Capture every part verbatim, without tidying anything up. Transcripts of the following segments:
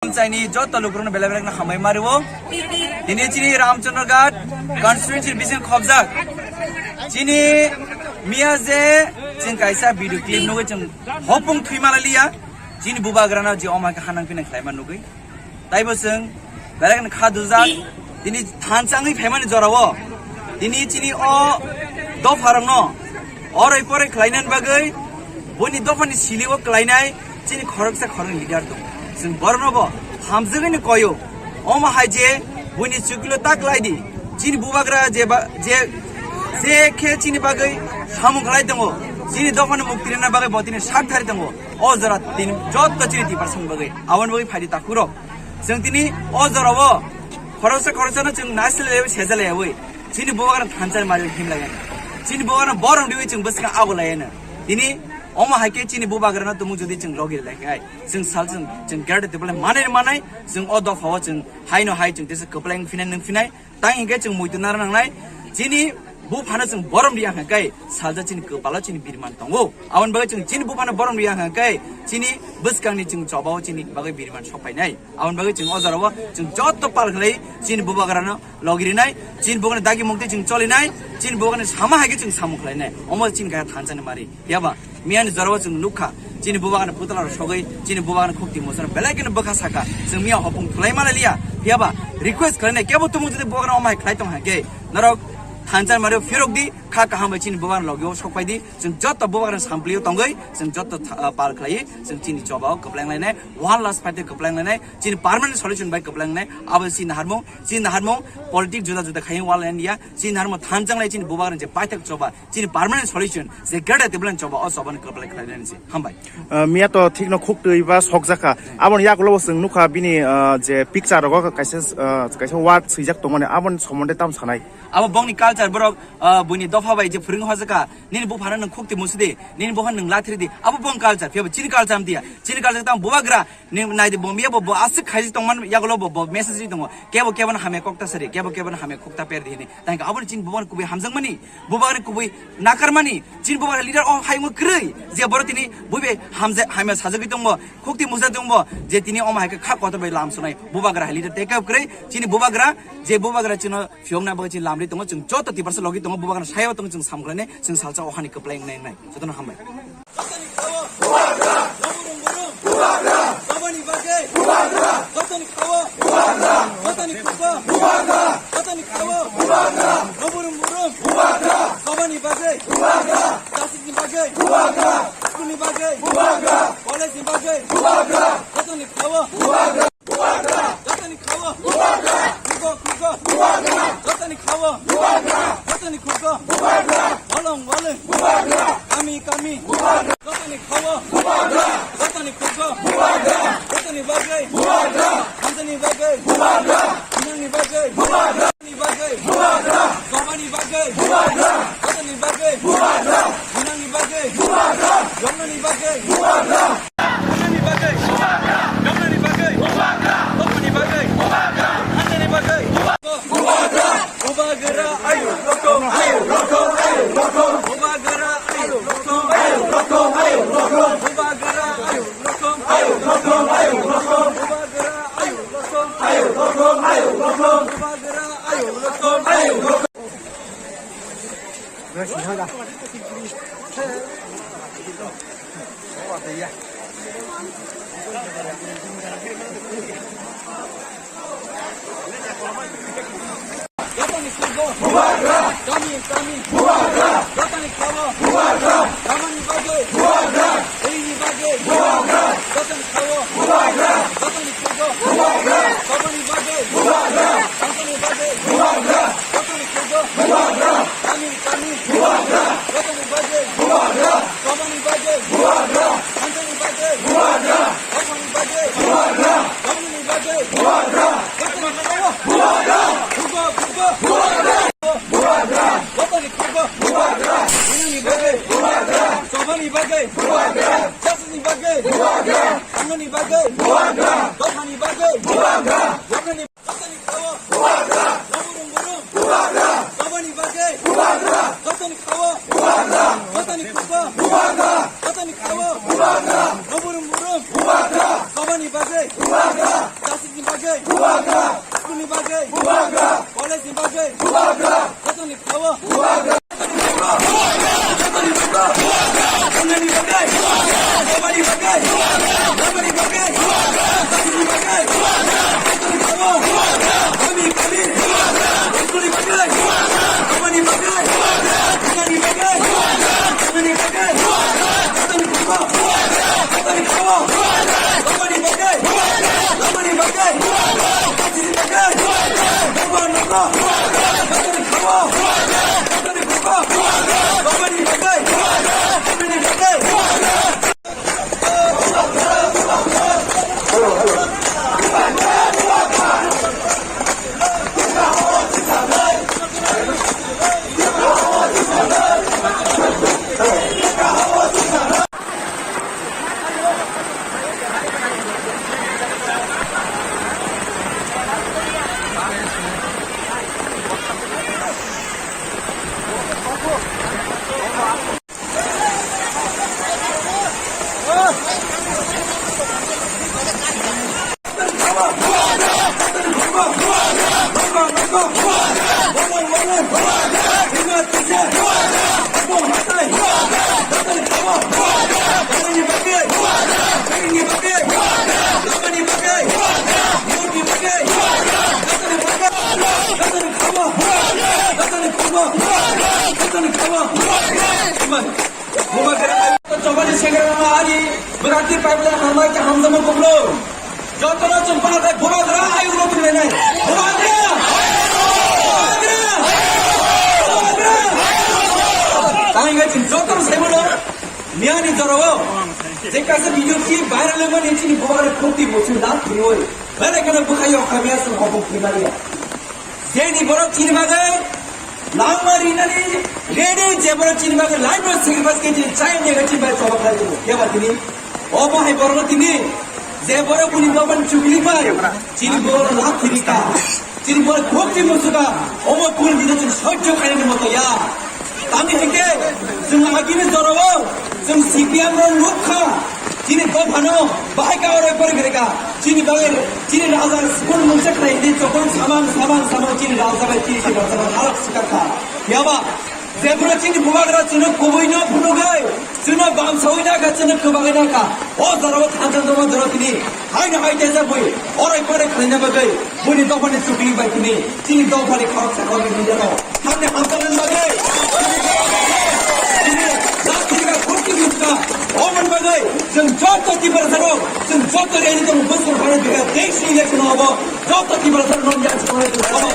Chaini joto lukurokno belai belai no hambai mario. Tini chini Ramchandra Ghat constituency bising khobjak. Chini miya je ching kaisa video clip nugwi ching hopung thwi malaliya. Chini bubagrano je oma khe hanang pinang khlaima nugwi. Taibo chwng belai kheno kha dujak. Tini thansa wngwi phaimani jorao tini chini o dopharokno oroi poroi khlainani bagwi buini dophani silio klainai chini khoroksa khoroknwi leader tongo. Chwng borokno bo hamjagwino koyo. Omo hai je buini chuklo ta klai di. Chini bubagra je ba, je, je khe chini bagwi samung khlai tongo, chini dophano mukti rwna bagwi bo tini sak thari tongo. O jora tini joto chini tiprasani bagwi, aboni bagwi phaidi takhurok. Chwng tini o jorao khoroksa khoroksano chwng naisle lewi seja lewi. Chini bubagrano thansa mari himlaiya. Chini bubagrano borom diwi chwng bwskango ago laiya. Tini omo hai khe chini bubagrano tumung jodi chwng logi lai khe ai. Chwng sal chwng, chwng gerde tebole manai manai chwng o dophao chwng haino hai chwng tesa kwplai wng phinai nwng phinai. Tang hinkhe chwng muitu nara nangnai. Chini buphano chwng borom riya hwnkhe salsa chini kwpalo chini birman tongo. Aboni bagwi chwng chini buphano borom riya hwnkhe chini bwskangni chwng chobao chini bagwi birman sokphainai. Aboni bagwi chwng o jorao chwng joto pal khlai chini bubagrano logi rinai. Chini bubagrano dagi mukti chwng cholinai. Chini bubagrano sama hai khe chwng samung khlainai. Omo chini kaya thansani mari. Phiyaba miyani jorao chwng nukha, chini bubagrano putla rok sogwi, chini bubagrano khukti musano belai kheno bwkha saka, chwng miya hopung thulai maliya. Phiyaba request khlainai, kebo tumung jodi bubagrano omo hai khlai tong hai khe, norok thansa mari phirok di, kha kaham bai chini bubagrano logio sokpai di, chwng joto bubagrano samplio tongwi, chwng joto tha-, ah, pal khlai, chwng chini chobao kwpleng lainai, one last fight kwpleng lainai, chini permanent solution bai kwpleng lainai, abo chini naharmung, chini naharmung, politic juda juda khai wal india, chini naharmung thansa lai chini bubagrano je paithak choba, chini permanent solution je greater development choba o choba ni kwplai khlai nani se. Hambai. Ah, miya to thik no khuk twi ba sok jakha. Aboni yakulo bo chwng nukha bini, ah, je picture rogo kaisa, ah, kaisa word swijak tongmani aboni somonde tam sanai. Abo bongni culture borok, ah, buini dopha bai je phwrwng hojaka. Nini buphano nwng khuk twi musidi. Nini buphano nwng lathri di. Abo bong culture. Phiya bo chini culture am tiya. Chini culture tam bubagra. Ni nai di bo miya bo, bo aswk khaisi tongman yagulo bo, bo message ri tongo. Kebo kebo no hamya kok ta sari, kebo kebo no hamya khuk ta per di hini. Tangka aboni chini bubagrani kubui hamjakmani, bubagrani kubui nakarmani, chini bubagrani leader o hayung kwrwi. Je borok tini buibe hamja-, hamya sajagwi tongbo, khukti musa tongbo, je tini omo hai khe kha kotor bai lam sunai. Bubagra hai leader take up kwrwi, chini bubagra, je bubagra chino phiyokna bagwi chini lamri tongo, chwng joto tiprasa logi tongo, bubagrano sayo tongo, chwng samkhlainai, chwng salsa o hani kwplai wngnai wngnai. Jotono hambai. Jotoni khao. Bubagra. Bubagra. Jotoni bagwi. Bubagra. Jotoni khao. Bubagra. Jotoni khugo. Bubagra. Jotoni khao. Bubagra. Bubagra. Jotoni bagwi. Bubagra. Justice ni bagwi. Bubagra. School ni bagwi. Bubagra. College ni bagwi. Bubagra. Jotoni khao. Bubagra. Bubagra. Jotoni khao. Bubagra. Khugo, khugo. Bubagra. Jotoni khao. Bubagra. Jotoni khugo. Bubagra. Walong, walong. Bubagra. Kami, kami. Bubagra. Jotoni khao. Bubagra. Jotoni khugo. Bubagra. Jotoni bagwi. Bubagra. Hamjani bagwi. Bubagra. Hinangni bagwi. Bubagra. Ni bagwi. Bubagra. Jobani bagwi. Bubagra. Jotoni bagwi. Bubagra. Hinangni bagwi. Bubagra. Yomnani bagwi. Bubagra. Hinangni bagwi. Bubagra. Yomnani bagwi. Bubagra. Toponi bagwi. Bubagra. Hanjani bagwi. Bubagra. Bubagra. Bubagra ayu rokom. Ayu rokom. Ayu rokom. Bubagra ayu rokom. Ayu rokom. Ayu rokom. Bubagra ayu rokom. Ayu rokom. Ayu rokom. Bubagra ayu rokom. Ayu rokom. Ayu rokom. Bubagra ayu rokom. Ayu rokom. Jotoni khugo. Bubagra. Kami, kami. Bubagra. Jotoni khao. Bubagra. Ramani bagwi. Bubagra. Eini bagwi. Bubagra. Jotoni khao. Bubagra. Jotoni khugo. Bubagra. Jotoni bagwi. Bubagra. Jotoni bagwi. Bubagra. Jotoni khugo. Bubagra. Kami, kami. Bubagra. Jotoni bagwi. Bubagra. Jotoni bagwi. Bubagra. Jotoni bagwi. Bubagra. Jotoni bagwi. Bubagra. Jotoni bagwi. Bubagra. Jotoni bagwi. Bubagra. Khugo, khugo. Bubagra. Bubagra. Jotoni khugo. Bubagra. Hinangni bagwi. Bubagra. Jobani bagwi. Bubagra! School ni bagwi! Bubagra! College ni bagwi! Bubagra! Jotoni khao! Bubagra! Chobani segra ani berarti pipeline hambai ke hamjama kublo. Jotono chwng pahatai bubagra ayuk rok twi nai. Bubagra! Bubagra! Bubagra! Tangwi chwng jotono saimano miyani jorao je kaisa video clip viral wngmani chini bubagra khukti muchung da thwiwi. Belai kheno bwkhayo khamya chwng hopung thwimaliya. Jeni borok chini bagwi langma rinani ready, je borok chini bagwi life no sacrifice khe chini chayang nega chini bai choba khlai tini. Keba tini? Obo hai borok tini je borok buni dopan chukli bai chini borok lak thirika. Chini borok khokti musuka. Obo kul dina chini sojjo khaini moto ya. Tamni hwnkhe chwng agini jorao chwng C P M rok nukha, chini dophano bahai ka oro pore pore ka, chini bagwi chini raja school mungsa khlai di chokol samang samang samang chini raja bai chini raja bai halak sikakha. Yaba, jebro chini bubagra chwngno kubui no phunugwi, chwngno bamsawi nakha, chwngno kwbagwi nakha. O jorao thansa dongma jorao tini haino hai tesa bui orai pore khlaina bagwi. Buni dophani chukli bai tini, chini dophani khoroksa khoroknwi hinjano. Hamni hamjaknani bagwi, chini Lachirika khoroknwi hinjano. Omoni bagwi, chwng joto Tiprasarok, chwng joto ready tongo, bwswk phano dui hajar teis ni election obo, joto Tiprasarok nong yang chwng obo.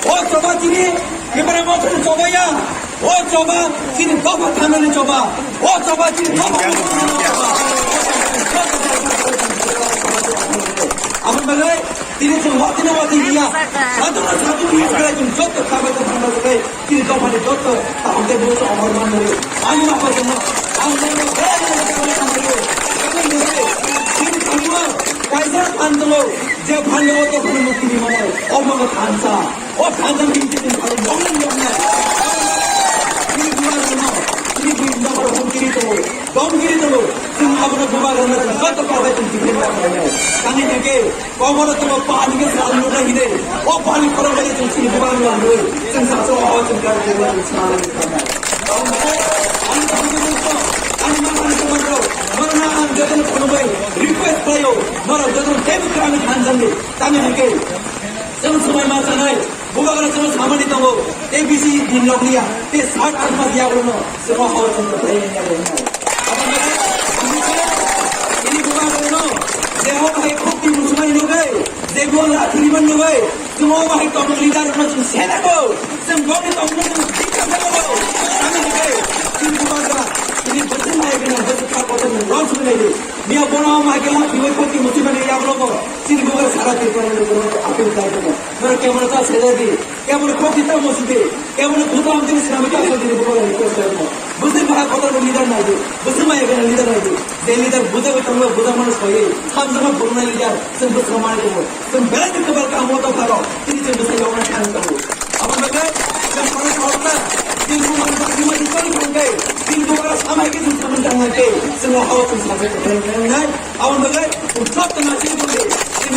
O choba chini, Tipra Motha ni choba ya. O choba, chini dopha thangnani choba. O choba, chini dopha thangnani choba. Aboni bagwi, tini chwng watino watwi liya. Sadhuna sadhu liya, belai chwng joto khabai tong thangna bagwi, chini dophani joto, taham de bo chwng amor manwi. Ani ma pai chwngno, ang chwngno, belai chwngno, belai chwngno, belai chwngno, chini thangma, kaisa thangnani, je phanle o dophani mukti ni manai, o maga thansa. O thansa bini tini thani dongna yokna. Bini bubagrano, bini bini nokaro hum kiri tongo, dom kiri tongo. Chwng abono bubagrano chwng joto kok bai chwng defend khlainai. Tamni hwnkhe kokoro tongo pani khe sal nukna hinwi. O pani khorang bai chwng chini bubagrano hinwi. Chwng saksa o chwng kar khe chwng sal nukna. Ani thani nukno, ani mama ni somanrok, norokno ang jotono khulumwi request khlaio, norok jotono teibo kwrwngwi thansa di. Tamni hwnkhe chwng swmai ma chanai. Bubagra chwngno samani tongo, tei bisi din lok liya, tei sat atma diya ulono chwngno hor chwngno tei ya ya ya. Aboni bagwi, bini bubagrano, je o bahai khokti muchungmani nugwi, je bo lathirima nugwi, chwngno o bahai tongmung leader rokno chwng senago, chwng boni tongmung chwng dikka senago. Tamni hwnkhe, bini bubagra, bini bwswk nai gwnang, bwswk kha kotor ni rok chwng nai di. Miya bono o bahai khe lathirima khokti muchungmani yagulogo, chini bubagra sara Tripura ni borok appeal khlai tongo. Norok kebono ta sejak di, kebono khokti ta muchung di, kebono buta hamjani swnamwi ta sadi ni bubagra request khlai tongo. Bwswk bahai kotor ni leader nai di, bwswk maya gwnang leader nai di. Je leader bujagwi tongo, bujak mano soi, hamjakma phunuknai leader, chwng bwswk mani tongo. Chwng belai khe kwbal kaham o tongtharo, tini chwng bwsai yokna thang tongo. Aboni bagwi chwng kono sahorna, Chini bubagra samai khe chwng samung tangna khe chwng o hao chwng sajak kwthai wngnai. Aboni bagwi chwng joto na chini bubagra, chini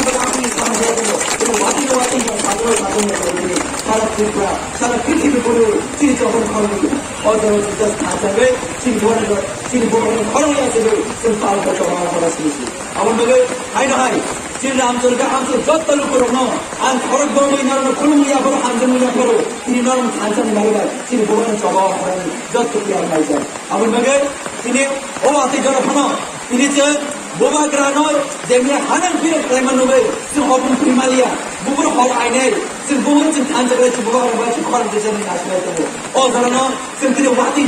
bubagra chini samung tangna khe chwng watwi watwi chwng sajak sajak sara Tripura, sara prithibi phuru chini chokon khoroknwi o jorao chwng just thangchangwi chini bubagra, chini bubagra khoroknwi achugwi chwng palka chobao hora simi si. Aboni bagwi haino hai chini Ramchandra Ghat amchwng joto lukurokno ang khorok bongwi norokno khulumwi yapharo, hamjakmung yapharo, tini norokno thansa ni bagwi bai chini bubagrani choba o phainani joto kiyar naijak. Aboni bagwi tini o watwi jora phano tini chwng bubagrano jemni hanang phirok khlaima nugwi chwng hopung thwi maliya. Buphuru hor ainai chwng bubagrano chwng thansa khlai chwng bubagrano bai chwng khorang jesa ni nasinai tongo. O jorano Chwng tini watwi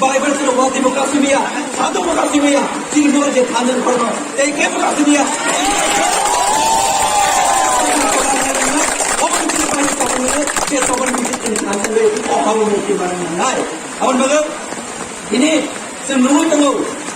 bai bai chwng watwi bo kasimiya, sadok bo kasimiya, chini bo je thanjani khorokno tei kebo kasimiya. Obo chini bai chwng je tobani chini thanjani o habo mukti manwi nangnai. Aboni bagwi tini chwng nugwi tongo,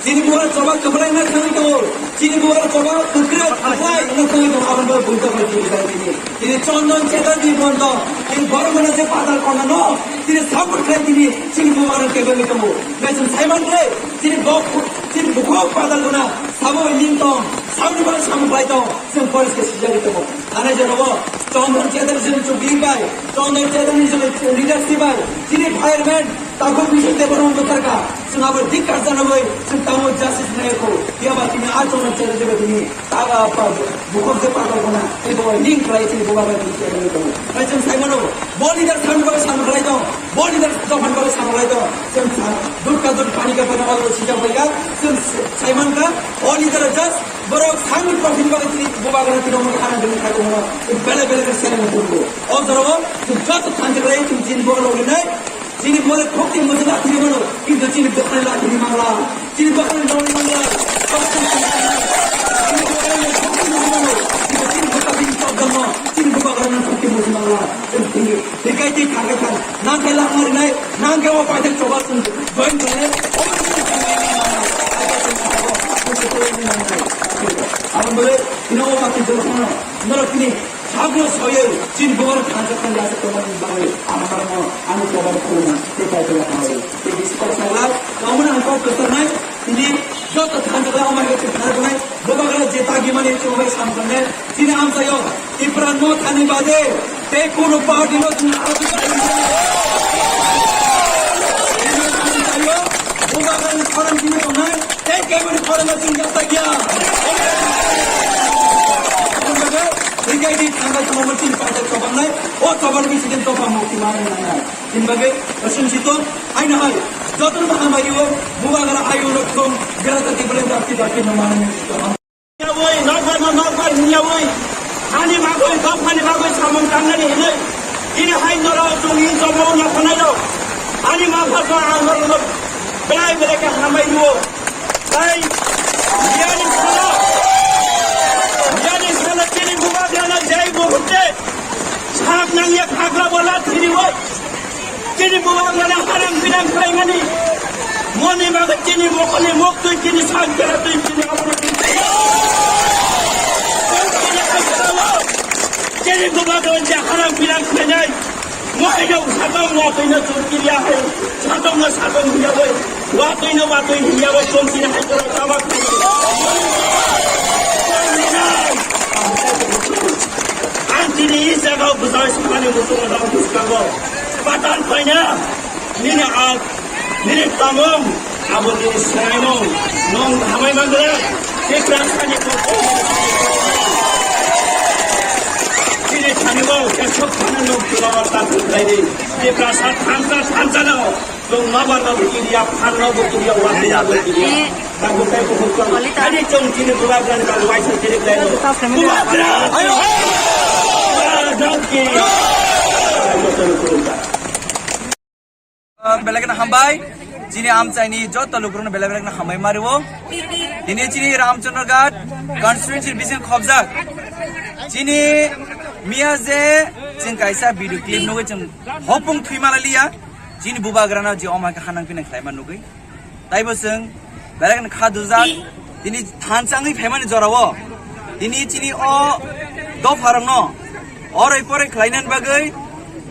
chini bubagra choba kwblaima thangwi tongo, chini bubagra choba kwkra kwplai wngna thangwi tongo, aboni bagwi buita bai chwng tini. Tini Chandra Chatterjee bondo, tini borok mano je padal kona no, tini support khlai tini chini bubagra kebengwi tongo. Naising saiman khlai, tini bok, tini bukhuk padal kona, sabo ning tong, saboni borok samung khlai tong, chwng police ke sijagwi tongo. Anai jora bo, Chandra Chatterjee chwng chukli bai, Chandra Chatterjee chwng leadership bai, tini fireman, takhuk bising tebo rong bwtharka, chwng abo dik karsa nugwi, chwng tamo justice nai kho, phiya ba tini a Chandra Chatterjee bai tini Taga apa, bukhuk je padal kona, tei bo link khlai chini bubagra tini khlai tongo. Hai chwng sai mano, bo leader samung bagwi samung khlai tong, bo leader dophani bagwi samung khlai tong. Chwng sa, dut ka dut pani ka pani already sijak bai ka, chwng sai man ka, o leader just borok samung profit bagwi tini bubagra tini omo khana dini khai tongno. Bele bele khe seleng tongbo. O jorao chwng joto thansa khlai chwng chini bubagra logi nai. Chini bole khokti muchung lathini mano, kintu chini bwkhani lathini mangla. Chini bwkhani nongni mangla. Chini bwkhani khokti muchung mano, kintu chini bwkhani chokdangno, chini bwkhani khokti muchung mangla. Hikai tei thakai thang, nang khe langma rinai, nang khe o paithak choba chwng join khlainai, o chini aboni bole tini o paithak choba phano, norok tini Sabno soyoi, chini bubagra thansa khlai yasa tongmani bagwi ang norokno ani kobar khulumna tei kaitor khamari. Tei bisi kok sakla, tongmani ang kok kwcharnai, tini joto thansa khlai amai khe thana tongnai, bubagra je tagimani chwngbai samkhanai, tini amchaio, Tipra no thani bade, tei kunu party no chwng aro tini amchaio, bubagrani khorang tini tongnai, tei keboni khorang no chwng yapta ya. Hikai di thangna tongmo chini paithak chobangnai, o choban bisi din topha mukti manwi nangnai. Himba khe, aswng si to, haino hai, jotono bahai mai o, bubagra ayo no thum, grata tibule dakti dakti no manwi. Yawi, nokbar no nokbar hinyawi, ani bagwi, dophani bagwi samung tangnani hinwi, ini hai norok chwngni jomo no khwnai rok, ani mapha to ang norok no belai belai khe hambai rwo. Tei, yani salo, yani salo chini bubagrano jai muhurte sak nangya khakla bola thiriwi. Chini bubagrano harang birang khlaimani. Moni bagwi chini mokoni mok twi chini sak jera twi chini abono twi. Chini bubagrano je harang birang khlainai. Mokino satong watwino churkiriya hai, satongno satong hiyawi, watwino watwi hiyawi chomchini hai jora tabak. Ang tini i jaga o bwsai samani muchungo nang bwskango. Patan phaina, nini ang, nini tamung, Abo ni sengmung, nong hamai mangra, Tiprasani chini thani bo kesok thani nong tulawa ta thai di. Tiprasa thansa thansa no, nong mama no kiriya, phan no bo kiriya, wati no bo kiriya. Tabu kai ko hukam. Ani chong chini bubagra ni bagu waisa chini kai no. Bubagra! Ayo! Bubagra! Belai kheno hambai, chini amchaini joto lukurokno belai belai kheno hambai mario. Tini chini Ramchandra Ghat constituency bising khobjak. Chini miya je chwng kaisa video clip nugwi chwng hopung thwi mala liya. Chini bubagrano je oma khe hanang pinang khlaima nugwi. Taibo chwng belai kheno kha dujak. Tini thansa wngwi phaimani jorao. Tini chini o dopharokno oroi poroi khlainani bagwi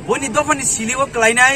boni dophani silio khlainai.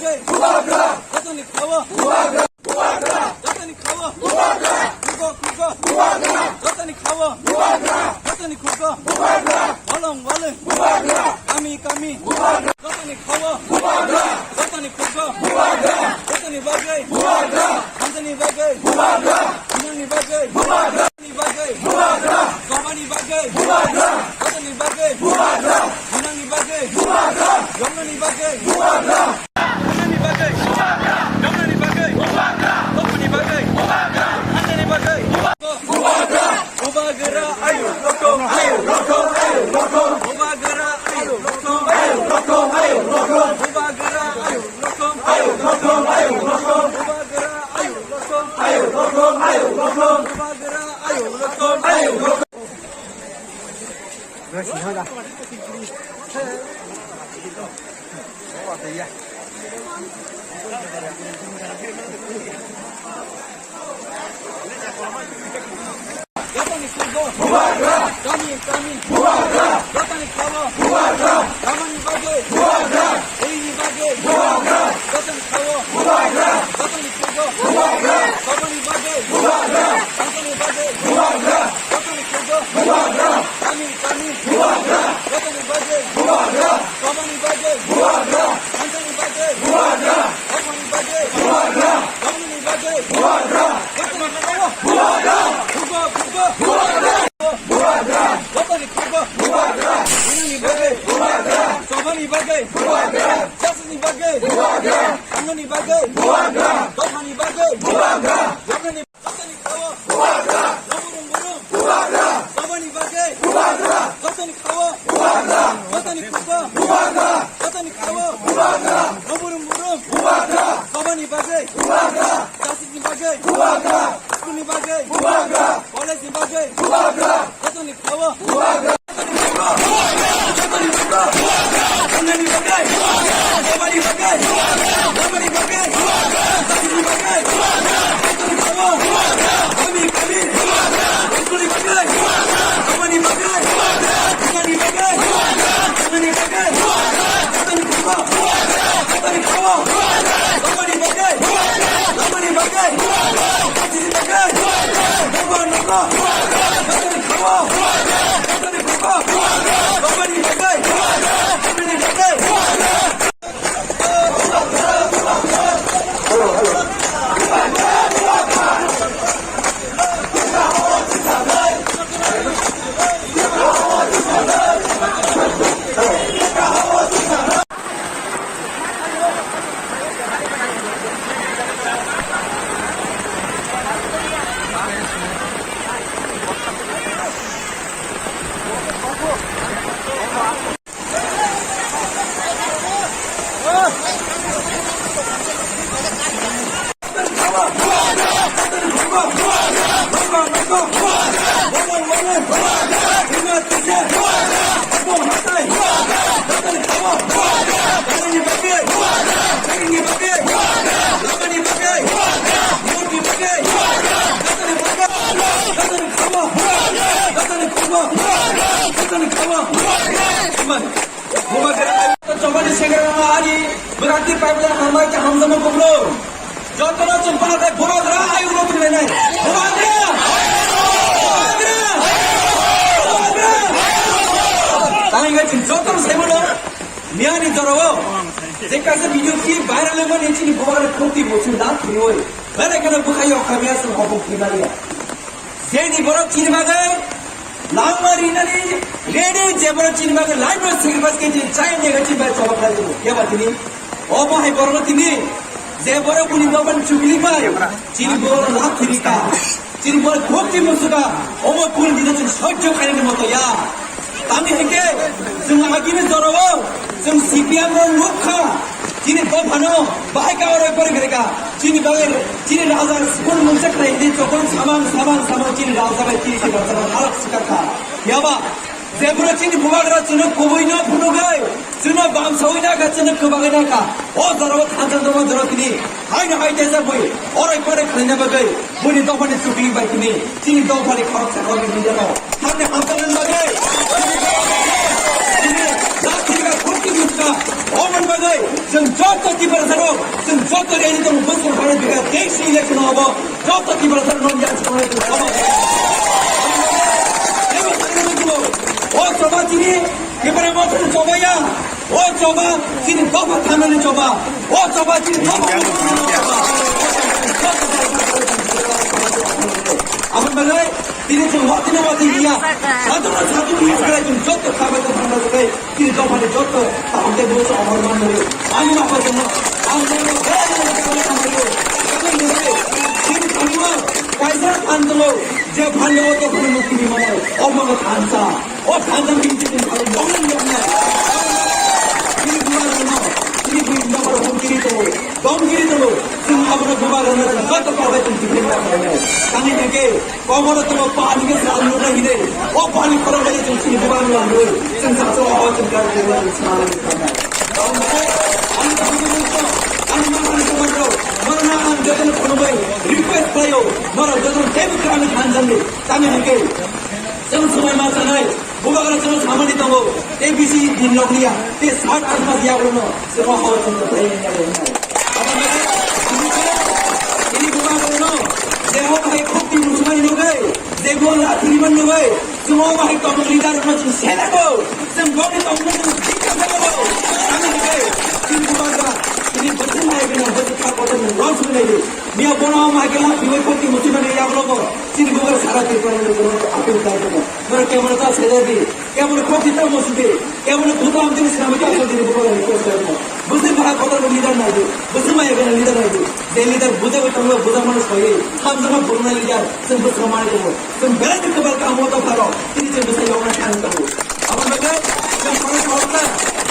bagwi. Bubagra. Jotoni kha-o. Bubagra. Bubagra. Jotoni kha-o. Bubagra. Khugo, khugo. Bubagra. Jotoni kha-o. Bubagra. Jotoni khugo. Bubagra. Walong, walong. Bubagra. Kami, kami. Bubagra. Jotoni kha-o. Bubagra. Jotoni khugo. Bubagra. Jotoni bagwi. Bubagra. Jotoni bagwi. Bubagra. Jotoni bagwi. Bubagra. Ni bagwi. Bubagra. Jobani bagwi. Bubagra. Jotoni bagwi. Bubagra. Jinani bagwi. Bubagra. Yongani bagwi. Bubagra. Jinani bagwi. Bubagra. Yongani bagwi. Bubagra. Topuni bagwi. Bubagra. Hanjani bagwi. Bubagra. Bubagra. Bubagra. Ayo, rokom. Ayo, rokom. Ayo, rokom. Bubagra. Ayo, rokom. Ayo, rokom. Ayo, rokom. Bubagra. Ayo, rokom. Ayo, rokom. Ayo, rokom. Bubagra. Ayo, rokom. Ayo, rokom. Ayo, rokom. Bubagra. Ayo, rokom. Ayo, rokom. Jotoni khugo. Bubagra. Kami, kami. Bubagra. Jotoni kha-o. Bubagra. Ramani bagwi. Bubagra. Eini bagwi. Bubagra. Jotoni kha-o. Bubagra. Jotoni khugo. Bubagra. Jobani bagwi. Bubagra. Jotoni bagwi. Bubagra. Jotoni khugo. Bubagra. Kami, kami. Bubagra. Jotoni bagwi. Bubagra. Jobani bagwi. Bubagra. Jotoni bagwi. Bubagra. Jobani bagwi. Bubagra. Jotoni kha-o. Bubagra. Bubagra. Jotoni khugo. Bubagra. Jotoni khugo. Bubagra. Jinani bagwi. Bubagra. Jobani bagwi. Bubagra. Jasni bagwi. Bubagra. Angani bagwi. Bubagra. Dophani bagwi. Bubagra. Jotoni Jotoni kha-o. Bubagra. Noburum burum. Bubagra. Jobani bagwi. Bubagra. Jotoni kha-o. Bubagra. Jotoni khugo. Bubagra. Jotoni kha-o. Bubagra. Noburum burum. Bubagra. Jobani bagwi. Bubagra. Jasni bagwi. Bubagra. School ni bagwi. Bubagra. College ni bagwi. Bubagra. Jotoni kha-o. Bubagra. Chobani segra ani berarti pipeline hambai ke hamjama kublo. Jotono chwng pahar bai bubagra ayuk no twi nai. Bubagra! Bubagra! Bubagra! Tang ga chwng jotono sai mano. Miyani jorao. Je kaisa video clip viral wngmani chini bubagra khoti bosu da thwiwi. Belai kheno bwkhayo khamya chwng hopung thwimaliya. Jeni borok chini bagwi langma rinani ready, je borok chini bagwi life no sacrifice khe chini chayeng nega chini bai chobak lai tongo. Phiya ba tini omo hai borok no tini je borok buni doban chukli bai chini borok no lak thiri ka, chini borok khok chini musuka, omo kul dina chini sojjo khaini moto ya. Tamni hwnkhe chwng agini jorao chwng C P M rok nuk kha, chini dophano bahai ka oro pore khe kha, chini bagwi chini raja sukun mungsa khlai di chokol samang samang samang chini raja bai chini se raja bai halak sikar kha. Yaba, jebro chini bubagra chwngno kubui no phunugwi, chwngno bamsawi na kha, chwngno kwbagwi na kha. O jorao thansa dongma jorao tini haino hai tesa bui, orai pore khlaina bagwi. Buni dophani chukli bai tini, chini dophani khoroksa khoroknwi hwnjano. Thangni hamjaknani bagwi, chini jak thika khurti muska, oboni bagwi, chwng joto Tiprasa rok, chwng joto ready tongo, bwswk phano bikha, next election obo, joto Tiprasa rok nong yak chwng rok. O choba chini, Tipra Motha ni choba ya. O choba chini dopha thanani choba. O choba chini dopha thanani choba. Aboni bagwi tini chwng watino watwi ya. Sadhana sadhu ya khlai chwng joto khabai tong thangna bagwi tini dophani joto taham tei bwsa omor manwi. Ani ma phaisano ang nangno belai no belai no tini thangma kaisa phan tongo je phan tongo dophani mukti ni manai. Omo thansa. O thansa bini tini thangma dongni yokna. Tini bubagrano tini bini dophani hum kiri tongo. Dong kiri tongo. Chwng abono bubagrano chwng joto kok bai chwng defend khlainai. Tamni hwnkhe Koboro tongo pani khe sal nukna hine. O pani khorang bai chwng chini bubagrano nangwi. Chwng saksa o chwng kar khe chwng sal nukna. Ani kami ni to, ani mama ni to maro, maro na ang jotono khulumwi request khlaio, maro jotono tebuk kami thanjani, tani hwnkhe. Chwng swmai ma chanai, bubagra chwng samani tongo, tei bisi din lok liya, tei sat aat mas yagulono, chwng o hao chwng to tei nai nai. Abo nai, ini bubagrano, je o hai khokti musumani nugwi, je gol athiri man nugwi, chwng o hai tongmung leader no chwng selago, chwng boni tongmung chwng thik khe selago. Ani hwnkhe, chini bubagra, chini bwswk nai gwnang, bwswk kha kotor ni rong swngnai di. Miya bono ama khe la phiwi khokti muchunani yagulogo chini bubagra sara Tripura ni borok appeal khlai tongo. Norok kebono ta sejak di, kebono khokti ta muchung di, kebono buta amtini swnamwi ta aswk dini bubagra request khlai tongo. Bwswk bahai kotor ni leader nai di, bwswk maya gwnang leader nai di. Je leader bujagwi tongo, bujakmano soiwi hamjakma phunuknai leader chwng bwskango manwi tongo. Chwng belai khe kwbal kamo tongpharo, tini chwng bwsa yokna thang tongo. Aboni bagwi chwng khoroksa khoroksa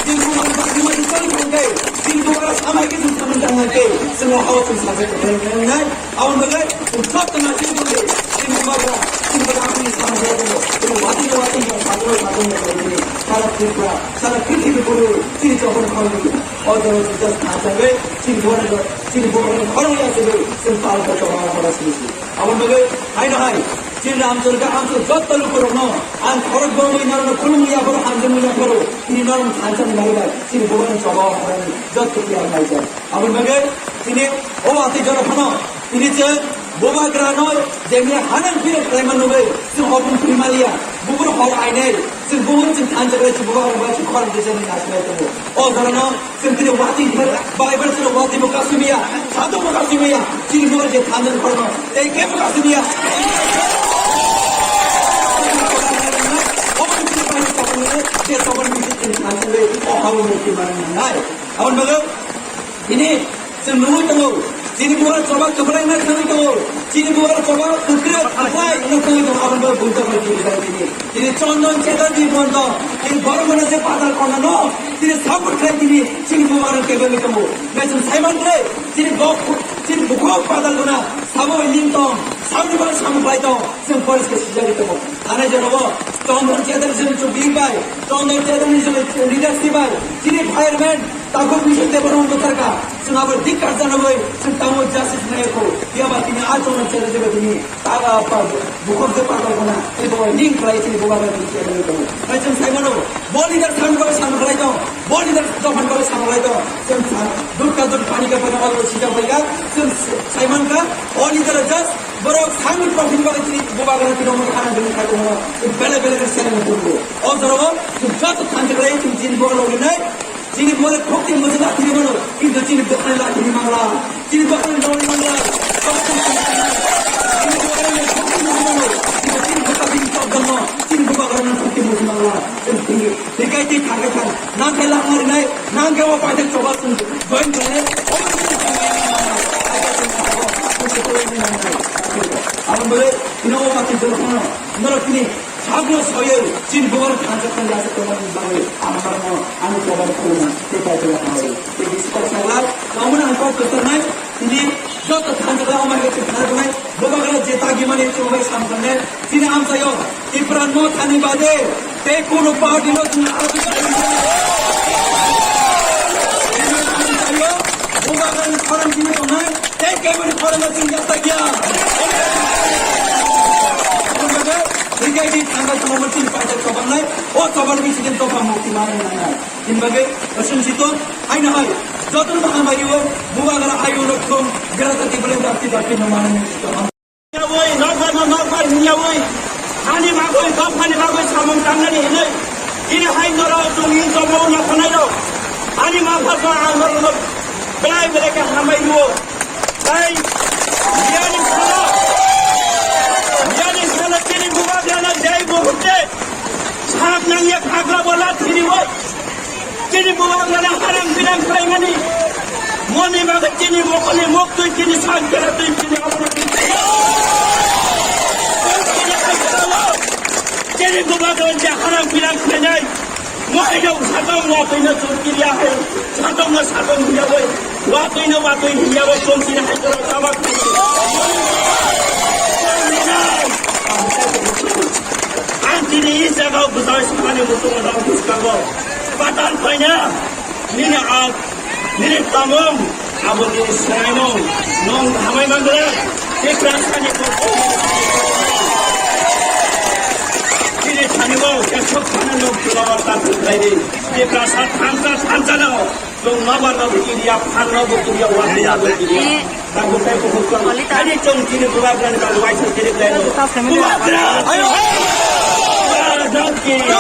chini bubagra bagwi ma chwng tongwi thangkhe, chini bubagra samai khe chwng samung tangnai khe, chwng o hao chwng sajak kwthai wngnai. Aboni bagwi chwng joto na chini bwrwi, chini bubagra, chini bubagra chini samung tangnai khe, chwng watwi watwi chwng sajak sajak chini sara Tripura, sara prithibi kwrwi chini chobani khoroknwi. O jorao chwng just kha chagwi chini bubagra, chini bubagra khoroknwi achugwi chwng palka chobani khoroknwi. Aboni bagwi haino hai chini Ramchorka Amchor joto lukurokno ang khorok bongwi norokno khulumwi yapharo, hamjakmung yapharo, tini norokni thansa ni bagwi bai chini bubagrani choba o khoroknwi joto khe ang naijak. Aboni bagwi tini o watwi jora phano tini chwng Bubagrano jemni hanang phire khlaima nugwi chwng hopung phimaliya. Bukur hor ainai. Chwng buhum chwng thansa khlai chwng bubagrano bai chwng khorang tisa ni nasinai tongo. O jorano chwng tini wati Bible chwng wati bo kasimiya. Sado bo kasimiya. Chini bubagra je thansa khorang. Tei kebo kasimiya. Hopung phimaliya chwng je sobar misi chwng thansa khlai. O habo mukti manai. Aboni bagwi tini chwng nugwi tongo, chini bubagra choba kwblaina thangwi tongo, chini bubagra choba kwkra kwplai wngwi tongo, aboni bagwi bumta bai tini bai tini. Tini Chondon Chatterjee bondo, tini borok mwnwi se patal khonano, tini support khlai tini, chini bubagra kebengwi tongo. Bai chwng saimankhe, chini bok, chini bukhuk patal khona, sabo ling tong, saboni bagwi samung khlai tong, chwng forest khe sijagwi tongo. Thani jorao Chondon Chatterjee chini chubik bai, Chondon Chatterjee chini leadership bai, chini fireman, Takhuk Bishnu Debbarma bwtharkha, chwng abo dik karsa nugwi chwng tamo justice nai kho. Phiya ba tini a chwng nang chela jeba tini ta, ah, pa, bukhuk je patal khona, tei bo ning khlai tini bubagra tini chela jeba tini. Bai chwng sai mano, bo leader samung bagwi samung khlai tong, bo leader dophani bagwi samung khlai tong. Chwng sa, dut ka dut pani ka pani already sijak bai ka, chwng sai man ka, o leader just borok samung dophani bagwi tini bubagra tini omo khana jeni khai tongmo, bele bele ka seleng tongmo. O jorao chwng joto thansa khlai chwng chini bubagra logi nai. Chini bole khokti mujung lathini mano, kintu chini dokhani lathini mangla. Chini dokhani lori mangla. Chini dokhani khokti mujung mano, kintu chini dokhani khokti mujung mano. Chini dokhani khokti mujung mangla. Chini tinggi, tinggi kai ti thangkai thang. Nang kai lang mari nai, nang kai wa paite choba sung. Join kare. Abang bole, ino wa mati jolo kono. Nolo kini. Sagro soyoi, chini bubagra thansa thansa ase tongmani bagwi, ang barno, ani bubagra khulumna, tei bai tongma tangwi. Tei bisi kok saglak, tongmani ang kok kwtharnai, tini joto thansa tangma hai khe thansa tongnai, bubagra je tagimani chwng bai samkhanai, tini amchaio, Tipra no thani bade, tei kuno party no chwng aro tini amchaio, bubagra ni khorang tini tongnai, tei keboni khorang no chwng yaktagya. Hikai di thangal tongma chini paita chobangnai, o choban bisi din topha mukti manwi nangnai. Himbabe, asung sito, haino hai, jotono baham bai o, bubagra ayo no thum, grata di bole dapti dapti no manwi sito. Yawi, nokbar no nokbar hinyawi, hani magwi, dophani magwi samung tangnani hinwi, ini hai norok tongwi jomo no khonai rok, hani mangkha ko ang norok no belai belai khe hambai rwo. Tai, biyani salo, biyani salo chini bubagrano jai muhurte sak nangya khakla bola thiriwi. Chini bubagrano harang birang khlaimani. Moni bagwi chini mokoli moktwi chini sankera twi chini abono twi. Chini bubagrano je harang birang khlainai. Moino satong watwino churkiriya hai, satongno satong hiyawi, watwino watwi hiyawi chomchini hai jora tabak. Ang tini i jaga bwsai samani muchungo nang bwskango. Patal paina, nini ang, nini tamung, Abo nini swnaimung, nwng hamai mangra, Tiprasani kok. Chini thani bo, kesok thani nwng chulao ta thwngkhaidi. Tiprasa thansa thansa no, nwng nobar no bukiriya, phan no bukiriya, wahai no bukiriya. Tabu kai bukhuk kang. Ani chong chini bubagra ni babu waisa chini play no. Bubagra! Ayo! Bubagra no kiriya.